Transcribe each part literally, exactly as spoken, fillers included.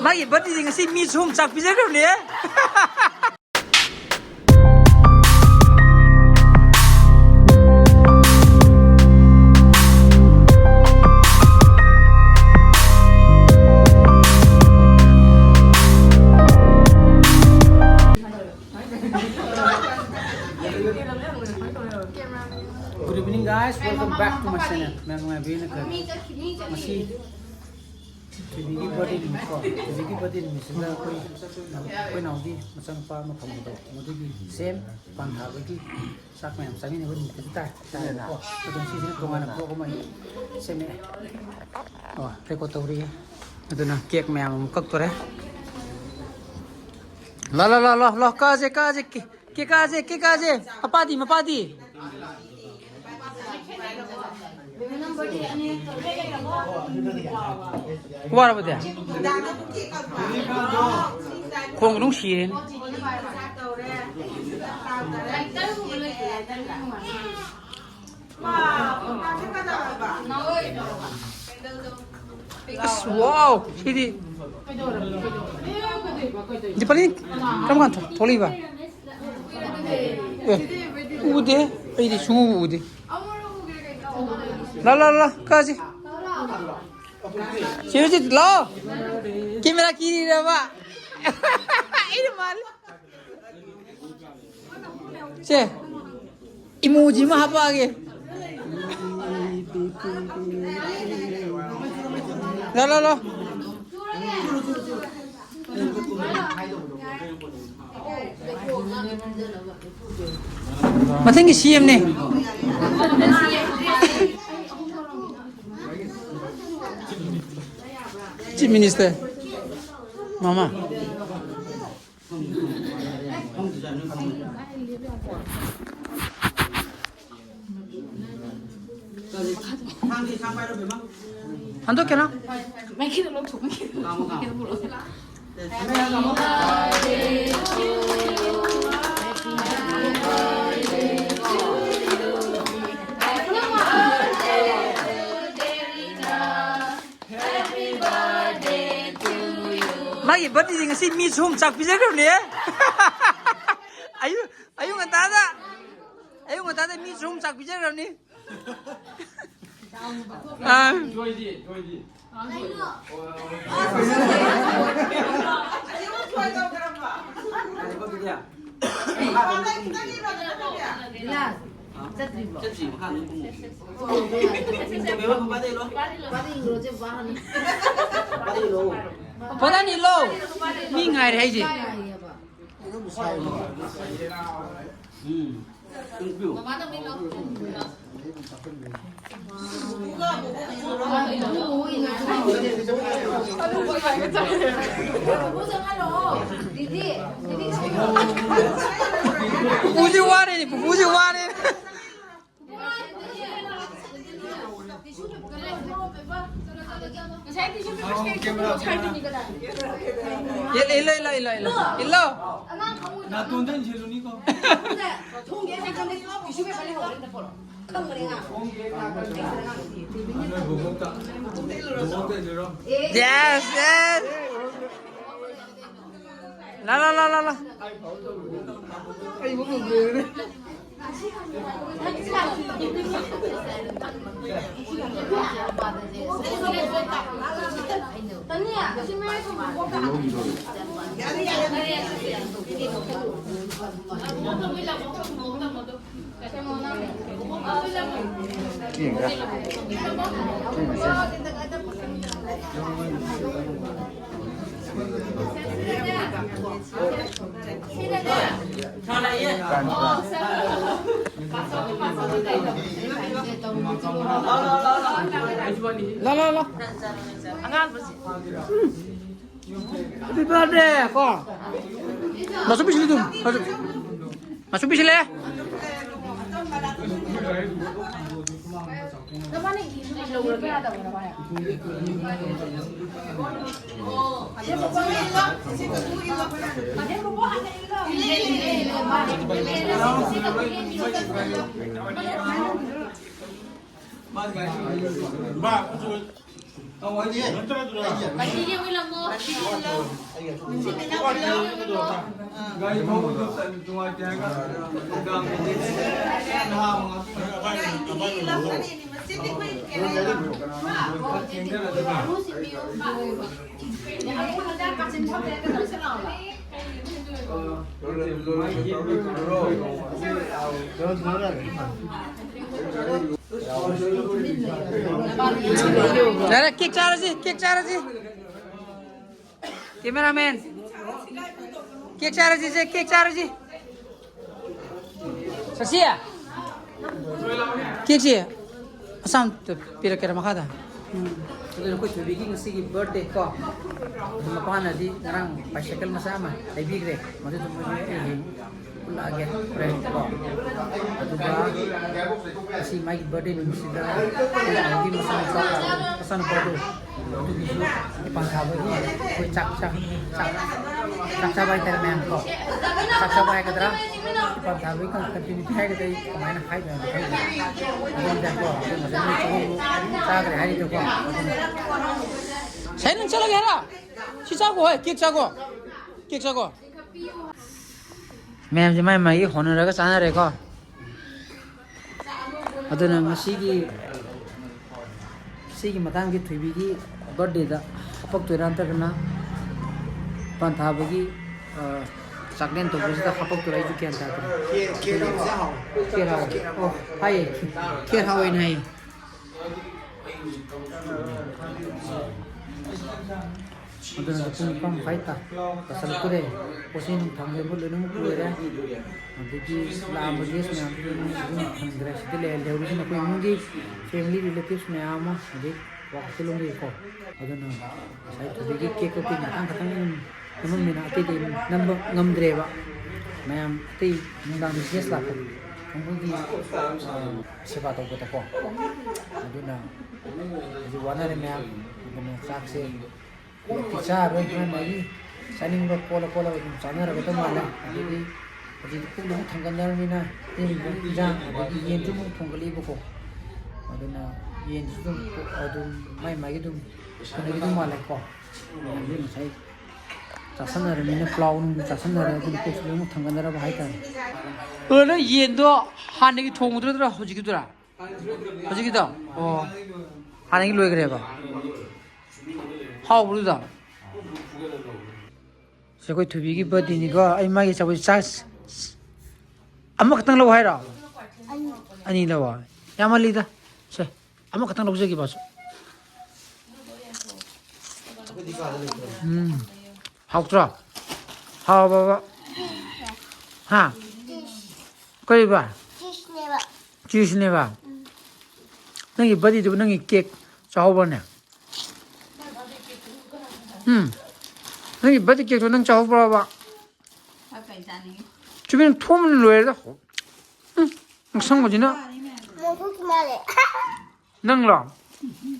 ꯃꯥꯒꯤ ꯕꯥꯔꯗꯦꯗꯤ ꯉꯁꯤ ꯃꯤ ꯁꯨꯝ ꯆꯥꯛ ꯄꯤꯖꯈ꯭ꯔꯕꯅꯦ꯫ Good evening, guys. Welcome back to my channel. ꯃꯌꯥꯝ ꯅꯨꯡꯉꯥꯏꯕꯤꯔꯤꯅ ꯈꯜꯂꯤ꯫ ꯉꯁꯤ ꯕꯦꯕꯤꯒꯤ ꯕꯥꯔꯗꯦ ꯅꯨꯃꯤꯠꯀꯣ, ꯕꯦꯕꯤꯒꯤ ꯕꯥꯔꯗꯦ ꯅꯨꯃꯤꯠꯁꯤꯗ ꯑꯩꯈꯣꯏ, ꯑꯩꯈꯣꯏ ꯅꯥꯎꯒꯤ ꯃꯆꯥꯅꯨꯄꯥ ꯑꯃ ꯐꯪꯕꯗꯣ, ꯃꯗꯨꯒꯤ ꯁꯦꯝ ꯄꯥꯟ ꯊꯥꯕꯒꯤ ꯆꯥꯛ ꯃꯌꯥꯝ ꯆꯥꯃꯤꯟꯅꯕ ꯅꯨꯃꯤꯠꯇꯁꯨ ꯇꯥꯏ ꯇꯥꯏꯀꯣ꯫ ꯑꯗꯨꯝ ꯁꯤꯁꯤꯅ ꯇꯣꯉꯥꯟꯅ ꯕ꯭ꯂꯣꯛ ꯑꯃ ꯑꯩ ꯁꯦꯝꯃꯛꯑꯦ꯫ ꯑꯣ, ꯔꯦꯀꯣꯔꯗ ꯇꯧꯔꯤꯌꯦ꯫ ꯑꯗꯨꯅ ꯀꯦꯛ ꯃꯌꯥꯝ ꯑꯃꯨꯛ ꯀꯛꯇꯣꯔꯦ꯫ ꯂꯥ, ꯂꯥ, ꯂꯥ, ꯂꯥ, ꯂꯥ, ꯀꯛꯑꯁꯦ, ꯀꯛꯑꯁꯦ, ꯀꯦ-, ꯀꯦꯛ ꯀꯛꯑꯁꯦ, ꯀꯦꯛ ꯀꯛꯑꯁꯦ꯫ ꯃꯄꯥꯗꯤ, ꯃꯄꯥꯗꯤ꯫ ꯋꯥꯔꯕꯗꯤ? ꯈꯣꯡ ꯑꯗꯨꯝ ꯁꯤꯔꯦꯅꯦ꯫ ꯑꯁ, ꯋꯥꯎ, ꯁꯤꯗꯤ꯫ ꯗꯤꯄꯥꯂꯤ, ꯀꯔꯝ ꯀꯥꯟꯗ ꯊꯣꯛꯂꯛꯏꯕ? ꯑꯦ, ꯎꯗꯦ꯫ ꯑꯩꯗꯤ ꯁꯨꯡꯎ ꯎꯗꯦ꯫ ꯂꯥ, ꯂꯥ, ꯂꯥ, ꯀꯥꯁꯤ꯫ ꯁꯤꯔꯨꯖꯤꯠ, ꯂꯥꯛꯑꯣ꯫ ꯀꯦꯃꯦꯔꯥ ꯀꯤꯔꯤꯔꯕ? ꯑꯩꯅ ꯃꯥꯜꯂꯦ꯫ ꯁꯦ, ꯏꯃꯣꯖꯤ ꯑꯃ ꯍꯥꯞꯄꯛꯑꯒꯦ꯫ ꯂꯥ, ꯂꯥ, ꯂꯥ꯫ ꯃꯊꯪꯒꯤ ꯁꯤ ꯑꯦꯝꯅꯦ꯫ Chief minister. ꯃꯃꯥ꯫ ꯍꯟꯗꯣꯛꯀꯦꯔꯥ? ꯃꯥꯏꯀꯩꯗꯣ ꯂꯧꯊꯣꯛ, ꯃꯥꯏꯀꯩꯗꯣ ꯂꯧꯊꯣꯛ, ꯃꯥꯏꯀꯩꯗꯣ ꯄꯨꯔꯛꯑꯣ꯫ ꯃꯥꯒꯤ ꯕꯥꯔꯗꯦꯗꯤ ꯉꯁꯤ ꯃꯤ ꯆꯍꯨꯝ ꯆꯥꯛ ꯄꯤꯖꯈ꯭ꯔꯕꯅꯦ꯫ ꯑꯌꯨꯛ ꯑꯌꯨꯛ ꯉꯟꯇꯥꯗ ꯑꯌꯨꯛ ꯉꯟꯇꯥꯗ ꯃꯤ ꯆꯍꯨꯝ ꯆꯥꯛ ꯄꯤꯖꯈ꯭ꯔꯕꯅꯤ꯫ ꯑꯥ꯫ ꯖꯣꯏꯗꯤ ꯖꯣꯏꯗꯤ꯫ ꯕꯤꯂꯥꯁ, ꯆꯠꯇ꯭ꯔꯤꯕꯣ? ꯆꯠꯇ꯭ꯔꯤ, ꯃꯈꯥ ꯑꯗꯨꯝ ꯀꯨꯝꯃꯣ꯫ ꯆꯠꯇ꯭ꯔꯤꯕꯣ? ꯕꯦꯝꯃ, ꯄꯄꯥꯗꯩ ꯂꯣ꯫ ꯄꯄꯥꯗꯩ ꯏꯜꯂꯨꯔꯣꯁꯦ, ꯋꯥꯍꯜꯂꯣ꯫ ꯄꯄꯥꯗꯩ ꯏꯜꯂꯣ꯫ ꯐꯖꯅ ꯏꯜꯂꯣ꯫ ꯃꯤ ꯉꯥꯏꯔꯦ ꯍꯥꯏꯁꯦ꯫ ꯉꯥꯏꯔꯤꯑꯕ꯫ ꯎꯝ꯫ ꯎꯝ, ꯄꯤꯌꯨ꯫ ꯄꯨꯄꯨꯁꯤ ꯋꯥꯔꯦꯅꯦ, ꯄꯨꯄꯨꯁꯤ ꯋꯥꯔꯦꯅꯦ꯫ ꯏꯜꯂꯣ, ꯏꯜꯂꯣ, ꯏꯜꯂꯣ, ꯏꯜꯂꯣ, ꯏꯜꯂꯣ꯫ ꯅꯥꯇꯣꯟꯗ ꯏꯟꯁꯤꯜꯂꯨꯅꯤꯀꯣ꯫ ꯅꯣꯏ ꯕꯣꯕꯣꯛꯇ, ꯕꯣꯕꯣꯛꯇ ꯏꯜꯂꯨꯔꯣ꯫ Yes, yes. ꯂꯥ, ꯂꯥ, ꯂꯥ, ꯂꯥ, ꯂꯥ꯫ ꯂꯥ, ꯂꯥ, ꯂꯥ꯫ Happy birthday ꯀꯣ꯫ ꯃꯆꯨ ꯄꯤꯁꯤꯜꯂꯨ ꯑꯗꯨꯝ꯫ ꯃꯆꯨ, ꯃꯆꯨ ꯄꯤꯁꯤꯜꯂꯦ꯫ ꯃꯁꯤꯒꯤ ꯑꯣꯏꯂꯝꯃꯣ꯫ ꯒꯥꯔꯤ ꯊꯧꯕꯗꯨ ꯇꯟ-, ꯅꯨꯡꯉꯥꯏꯇꯦ ꯍꯥꯏꯔꯒ ꯅꯨꯡꯗꯥꯡꯗꯗꯤ ꯅꯍꯥ ꯑꯃ ꯉꯥꯛꯇ꯫ ꯊꯦꯡꯅꯔꯗꯤ ꯌꯥꯔꯦ, ꯀꯦꯛ ꯆꯥꯔꯁꯤ, ꯀꯦꯛ ꯆꯥꯔꯁꯤ꯫ ꯀꯦꯃꯦꯔꯥꯃꯦꯟ, ꯀꯦꯛ ꯆꯥꯔꯁꯤ ꯁꯦ, ꯀꯦꯛ ꯆꯥꯔꯁꯤ꯫ ꯁꯁꯤ, ꯀꯦꯛꯁꯤ ꯑꯁꯥꯝ ꯄꯤꯔꯛꯀꯦꯔꯥ ꯃꯈꯥꯗ? ꯎꯝ꯫ ꯑꯗꯨꯅ ꯑꯩꯈꯣꯏ ꯊꯣꯏꯕꯤꯒꯤ ꯉꯁꯤꯒꯤ ꯕꯥꯔꯊꯗꯦ ꯀꯣ꯫ ꯑꯗꯨ ꯃꯄꯥꯅꯗꯤ ꯉꯔꯥꯡ ꯕꯥꯏꯁꯥꯏꯀꯜ ꯃꯆꯥ ꯑꯃ ꯂꯩꯕꯤꯈ꯭ꯔꯦ꯫ ꯃꯗꯨꯗꯨꯃꯗꯤ ꯑꯩ ꯍꯌꯦꯡ ꯎꯠꯂꯛꯑꯒꯦ ꯍꯣꯔꯦꯟ ꯀꯣ꯫ ꯑꯗꯨꯒ ꯉꯁꯤ ꯃꯥꯒꯤ ꯕꯥꯔꯊꯗꯦ ꯅꯨꯃꯤꯠꯁꯤꯗ ꯑꯩꯈꯣꯏ ꯃꯥꯒꯤ ꯃꯆꯥꯅꯨꯄꯥ, ꯃꯆꯥꯅꯨꯄꯥꯗꯣ ꯑꯗꯨꯒꯤꯁꯨ ꯏꯄꯥꯟ ꯊꯥꯕꯒꯤ ꯑꯩꯈꯣꯏ ꯆꯥꯛ ꯆꯥ-, ꯆꯥꯛ, ꯆꯥꯛ ꯆꯥꯕ ꯍꯥꯏꯇꯥꯔꯦ ꯃꯌꯥꯝ ꯀꯣ꯫ ꯆꯥꯛ ꯆꯥꯕ ꯍꯥꯏꯒꯗ꯭ꯔꯥ? ꯏꯄꯥꯟ ꯊꯥꯕꯒꯤ ꯀꯟ-, ꯀꯟꯇꯤꯅ꯭ꯌꯨꯇꯤ ꯍꯥꯏꯒꯗ꯭ꯔꯥ? ꯑꯩ ꯀꯃꯥꯏꯅ ꯍꯥꯏꯗꯣꯏꯅꯣ ꯈꯪꯗꯦ꯫ ꯑꯗꯨꯅꯤꯗ ꯀꯣ, ꯑꯗꯨ ꯉꯁꯥꯏ ꯃꯣꯏ ꯆꯥꯛꯍꯧꯕ ꯆꯥꯈ꯭ꯔꯦ ꯍꯥꯏꯔꯤꯗꯣ ꯀꯣ꯫ ꯁꯥꯏ, ꯅꯪ ꯆꯠꯂꯒꯦ ꯍꯥꯏꯔꯣ? ꯁꯤ ꯆꯥꯈꯣ, ꯍꯣꯏ, ꯀꯦꯛ ꯆꯥꯈꯣ꯫ ꯀꯦꯛ ꯆꯥꯈꯣ꯫ ꯃꯌꯥꯝꯁꯦ ꯃꯥꯏ ꯃꯥꯏꯒꯤ ꯍꯣꯠꯅꯔꯒ ꯆꯥꯅꯔꯦꯀꯣ꯫ ꯑꯗꯨꯅ ꯉꯁꯤꯒꯤ, ꯁꯤꯒꯤ ꯃꯇꯥꯡꯒꯤ ꯊꯣꯏꯕꯤꯒꯤ ꯕꯥꯔꯊꯗꯦꯗ ꯍꯥꯄꯛꯇꯣꯏꯔꯥ ꯅꯠꯇ꯭ꯔꯒꯅ ꯄꯥꯟ ꯊꯥꯕꯒꯤ, ꯑ, ꯆꯥꯛꯂꯦꯟ ꯇꯧꯕꯁꯤꯗ ꯍꯥꯄꯛꯇꯣꯏꯔꯥ ꯑꯩꯁꯨ ꯒ꯭ꯌꯥꯟ ꯇꯥꯗ꯭ꯔꯦ꯫ ꯈꯦꯔ, ꯈꯦꯔ ꯍꯥꯎꯕꯁꯦ ꯍꯥꯎꯋꯦ꯫ ꯈꯦꯔ ꯍꯥꯎꯋꯦ꯫ ꯑꯣ, ꯍꯥꯏꯌꯦ꯫ ꯈꯦꯔ ꯍꯥꯎꯋꯦꯅ ꯍꯥꯏꯌꯦ꯫ ꯑꯗꯨꯅ ꯄꯨꯡ ꯅꯤꯄꯥꯟ ꯃꯈꯥꯏ ꯇꯥ-, ꯇꯥꯁꯜꯂꯛꯇꯣꯔꯦ꯫ ꯄꯣꯠꯆꯩ ꯅꯨꯡ ꯊꯥꯡꯕ ꯈꯣꯠꯄ ꯂꯣꯏꯅꯃꯛ ꯂꯣꯏꯔꯦ꯫ ꯑꯗꯒꯤ ꯂꯥꯛꯑꯝꯕ ꯒꯦꯁ ꯃꯌꯥꯝꯁꯨ ꯂꯣꯏꯅꯃꯛ ꯑꯗꯨꯝ ꯍꯟꯈ꯭ꯔꯦ꯫ ꯁꯤꯗ ꯂꯩ-, ꯂꯩꯍꯧꯔꯤꯁꯤꯅ ꯑꯩꯈꯣꯏ ꯏꯃꯨꯡꯒꯤ ꯐꯦꯃꯤꯂꯤ ꯔꯤꯂꯦꯇꯤꯚꯁ ꯃꯌꯥꯝ ꯑꯃ, ꯑꯗꯩ ꯋꯥꯀꯤꯂꯣꯝꯗꯒꯤꯀꯣ꯫ ꯑꯗꯨꯅ ꯉꯁꯥꯏ ꯊꯣꯏꯕꯤꯒꯤ ꯀꯦꯛ ꯀꯛꯄꯒꯤ ꯃꯇꯥꯡ ꯈꯛꯇꯪ ꯑꯗꯨꯝ ꯅꯝꯃꯝꯃꯤꯅ ꯑꯇꯩꯗꯤ ꯑꯗꯨꯝ ꯅꯝꯕ ꯉꯝꯗ꯭ꯔꯦꯕ꯫ ꯃꯌꯥꯝ ꯑꯇꯩ ꯅꯨꯡꯗꯥꯡꯗ ꯒꯦꯁ ꯂꯥꯛꯄ ꯀꯥꯡꯕꯨꯒꯤ, ꯑ, ꯁꯦꯕꯥ ꯇꯧꯕꯗꯀꯣ꯫ ꯑꯗꯨꯅ ꯍꯧꯖꯤꯛ ꯋꯥꯅꯔꯦ ꯃꯌꯥꯝ꯫ ꯑꯗꯨꯅ ꯆꯥꯛꯁꯦ ꯄꯨꯂꯞꯇꯤ ꯆꯥꯔꯔꯣꯏ, ꯃꯥꯏ ꯃꯥꯒꯤ ꯆꯥꯅꯤꯡꯕ ꯀꯣꯜꯂ ꯀꯣꯜꯂꯒ ꯑꯗꯨꯝ ꯆꯥꯅꯔꯒꯗꯧ ꯃꯥꯜꯂꯦ꯫ ꯑꯗꯒꯤ ꯍꯧꯖꯤꯛꯇꯤ ꯄꯨꯛ ꯑꯃꯨꯛ ꯊꯟꯒꯠꯅꯔꯕꯅꯤꯅ ꯏꯟꯖꯥꯡ ꯑꯗꯒꯤ ꯌꯦꯟꯁꯨ ꯑꯃꯨꯛ ꯊꯣꯡꯒꯠꯂꯛꯏꯕꯀꯣ꯫ ꯑꯗꯨꯅ ꯌꯦꯟꯁꯨ ꯑꯗꯨꯝ, ꯑꯗꯨꯝ ꯃꯥꯏ ꯃꯥꯏꯒꯤ ꯑꯗꯨꯝ ꯀꯩꯅꯣꯒꯤ ꯑꯗꯨꯝ ꯃꯥꯜꯂꯦꯀꯣ꯫ ꯃꯌꯥꯝꯁꯦ ꯉꯁꯥꯏ ꯆꯥꯁꯟꯅꯔꯕꯅꯤꯅ, ꯄ꯭ꯂꯥꯎ ꯅꯨꯡꯁꯨ ꯆꯥꯁꯟꯅꯔꯦ, ꯑꯗꯨꯅ ꯀꯣꯛꯁꯨ ꯂꯣꯏꯅꯃꯛ ꯊꯥꯡꯒꯠꯅꯔꯕ ꯍꯥꯏꯇꯥꯔꯦ꯫ ꯑꯗꯣ ꯅꯣꯏ ꯌꯦꯟꯗꯣ ꯍꯥꯟꯅꯒꯤ ꯊꯣꯡꯕꯗꯨꯔ ꯍꯧꯖꯤꯛꯀꯤꯗꯨꯔꯥ? ꯍꯧꯖꯤꯛꯀꯤꯗꯣ? ꯑꯣ, ꯍꯥꯟꯅꯒꯤ ꯂꯣꯏꯈ꯭ꯔꯦꯕ꯫ ꯍꯥꯎꯕ꯭ꯔꯣ ꯑꯗꯨꯗꯣ? ꯁꯦ, ꯑꯩꯈꯣꯏ ꯊꯣꯏꯕꯤꯒꯤ ꯕꯥꯔꯗꯦꯅꯤꯀꯣ꯫ ꯑꯩ ꯃꯥꯒꯤ ꯑꯆꯥꯄꯣꯠ ꯆꯥ-, ꯑꯃꯈꯛꯇꯪ ꯂꯧ ꯍꯥꯏꯔꯣ? ꯑꯅꯤ꯫ ꯑꯅꯤ ꯂꯧ꯫ ꯌꯥꯝꯃꯜꯂꯤꯗ꯫ ꯁꯦ, ꯑꯃꯈꯛꯇꯪ ꯂꯧꯖꯒꯦ ꯃꯥꯁꯨ꯫ ꯎꯝ꯫ ꯍꯥꯎꯇ꯭ꯔꯣ? ꯍꯥꯎꯕꯕ? ꯍꯥ? ꯀꯔꯤꯕ? ꯆꯤꯁꯅꯦꯕ꯫ ꯆꯤꯁꯅꯦꯕ? ꯎꯝ꯫ ꯅꯪꯒꯤ ꯕꯥꯔꯗꯦꯗꯨꯕꯨ ꯅꯪꯒꯤ ꯀꯦꯛ ꯆꯥꯍꯧꯕ꯭ꯔꯅꯦ? ꯎꯝ꯫ ꯅꯪꯒꯤ ꯕꯥꯔꯗꯦ ꯀꯦꯛꯇꯣ ꯅꯪ ꯆꯥꯍꯧꯕ꯭ꯔꯕ? ꯆꯨꯃꯤꯟ ꯊꯣꯡ ꯂꯣꯏꯔꯦꯗ꯫ ꯎꯝ꯫ ꯑꯁꯪꯕꯁꯤꯅ꯫ ꯃꯣꯟꯊꯣꯛꯈꯤ ꯃꯥꯜꯂꯦ꯫ ꯅꯪꯂꯣ?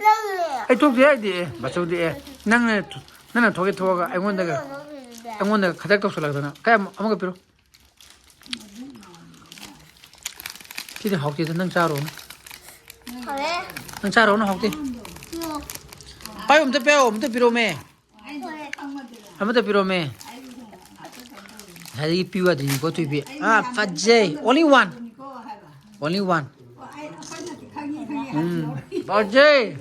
ꯅꯪꯅꯦ꯫ ꯑꯩ ꯊꯣꯛꯇꯦ ꯍꯥꯏꯗꯤ, ꯑꯦ, ꯕꯥꯆꯧꯗꯤ, ꯑꯦ, ꯅꯪꯅ, ꯅꯪꯅ ꯊꯣꯛꯀꯦ ꯊꯣꯛꯑꯒ ꯑꯩꯉꯣꯟꯗꯒ, ꯑꯩꯉꯣꯟꯗꯒ ꯈꯗꯔ ꯇꯧꯁꯜꯂꯛꯇꯅ꯫ ꯀꯩ ꯑꯃ-, ꯑꯃꯒ ꯄꯤꯔꯣ꯫ ꯁꯤꯗꯤ ꯍꯥꯎꯇꯦꯗ, ꯅꯪ ꯆꯥꯔꯣꯅ꯫ ꯍꯥꯎꯋꯦ꯫ ꯅꯪ ꯆꯥꯔꯣꯅ, ꯍꯥꯎꯇꯦ꯫ ꯄꯤꯌꯣ꯫ ꯄꯥꯏꯌꯣ, ꯑꯝꯇ ꯄꯤꯌꯣ, ꯑꯝꯇ ꯄꯤꯔꯣꯃꯦ꯫ ꯍꯣꯏ꯫ ꯑꯃꯇ ꯄꯤꯔꯣꯃꯦ꯫ ꯉꯁꯥꯏꯗꯒꯤ ꯄꯤꯌꯨ ꯌꯥꯗ꯭ꯔꯤꯅꯤꯀꯣ, ꯊꯣꯏꯕꯤ꯫ ꯑꯥ, ꯐꯖꯩ꯫ Only one. Only one. ꯎꯝ, ꯐꯖꯩ꯫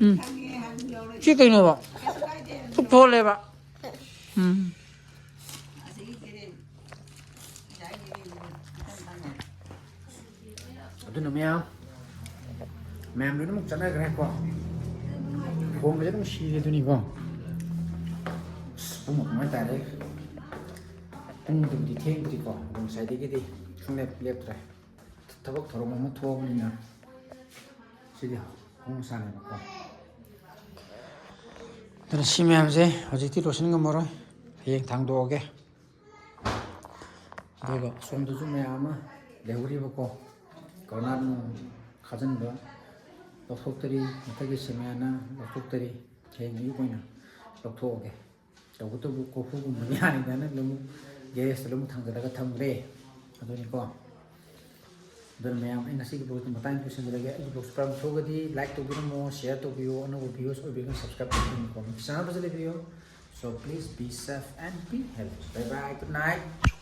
ꯎꯝ꯫ ꯁꯤ ꯀꯩꯅꯣꯕ? ꯈꯨꯠ ꯐꯣꯜꯂꯦꯕ꯫ ꯎꯝ꯫ ꯑꯗꯨꯅ ꯃꯌꯥꯝ, ꯃꯌꯥꯝ ꯂꯣꯏꯅꯃꯛ ꯆꯠꯅꯈ꯭ꯔꯦꯀꯣ꯫ ꯈꯣꯡꯕꯁꯦ ꯑꯗꯨꯝ ꯁꯤꯔꯦ ꯑꯗꯨꯅꯤꯀꯣ꯫ ꯑꯁ, ꯄꯨꯡ ꯑꯗꯨꯃꯥꯏꯅ ꯇꯥꯔꯦ꯫ ꯄꯨꯡꯗꯨꯕꯨꯗꯤ ꯊꯦꯡꯗ꯭ꯔꯤꯀꯣ, ꯑꯗꯣ ꯉꯁꯥꯏꯗꯒꯤꯗꯤ ꯁꯨꯡꯂꯦꯞ ꯂꯦꯞꯇ꯭ꯔꯦ꯫ ꯊꯕꯛ ꯊꯧꯔꯝ ꯑꯃ ꯊꯣꯛꯑꯕꯅꯤꯅ ꯁꯤꯗꯤ ꯍꯧꯅ ꯁꯥꯅꯦꯕꯀꯣ꯫ ꯑꯗꯨꯅ ꯁꯤ ꯃꯌꯥꯝꯁꯦ ꯍꯧꯖꯤꯛꯇꯤ ꯂꯣꯏꯁꯤꯟ ꯉꯝꯃꯔꯣꯏ, ꯍꯌꯦꯡ ꯊꯥꯡꯗꯣꯛꯑꯒꯦ꯫ ꯑꯗꯨꯒ ꯑꯁꯣꯝꯗꯁꯨ ꯃꯌꯥꯝ ꯑꯃ ꯂꯩꯍꯧꯔꯤꯕꯀꯣ, ꯀꯧꯅꯥ ꯅꯨꯡ ꯈꯥꯖꯤꯟꯕ ꯂꯧꯊꯣꯛꯇꯔꯤ, ꯃꯊꯛꯀꯤ ꯁꯤꯃꯦꯟꯅ ꯂꯧꯊꯣꯛꯇꯔꯤ꯫ ꯍꯌꯦꯡ ꯑꯌꯨꯛ ꯑꯣꯏꯅ ꯂꯧꯊꯣꯛꯑꯒꯦ꯫ ꯇꯧꯕꯇꯕꯨ ꯀꯣꯔꯐꯨꯒꯨꯝꯕꯗꯤ ꯍꯥꯟꯅꯗꯅ ꯑꯗꯨꯝ ꯒꯦꯔꯦꯖꯇ ꯑꯗꯨꯝ ꯊꯥꯡꯒꯠꯂꯒ ꯊꯝꯈ꯭ꯔꯦ꯫ ꯑꯗꯨꯅꯤꯀꯣ꯫ ꯑꯗꯨꯅ ꯃꯌꯥꯝ, ꯑꯩ ꯉꯁꯤꯒꯤ vlogꯇ ꯃꯇꯥꯡ ꯂꯣꯏꯁꯤꯟꯖꯔꯒꯦ꯫ ꯑꯩꯒꯤ vlogꯁꯦ ꯀꯔꯝ ꯊꯣꯛꯑꯒꯗꯤ like ꯇꯧꯕꯤꯔꯝꯃꯣ, share ꯇꯧꯕꯤꯌꯣ, ꯑꯅꯧꯕ viewers ꯑꯣꯏꯕꯤꯔꯒꯅ subscribe ꯇꯧꯕꯤꯔꯝꯃꯣ, ꯏꯆꯥꯟꯅꯕꯁꯦ ꯂꯩꯕꯤꯌꯣ꯫ So please be safe and be healthy. Bye bye, good night.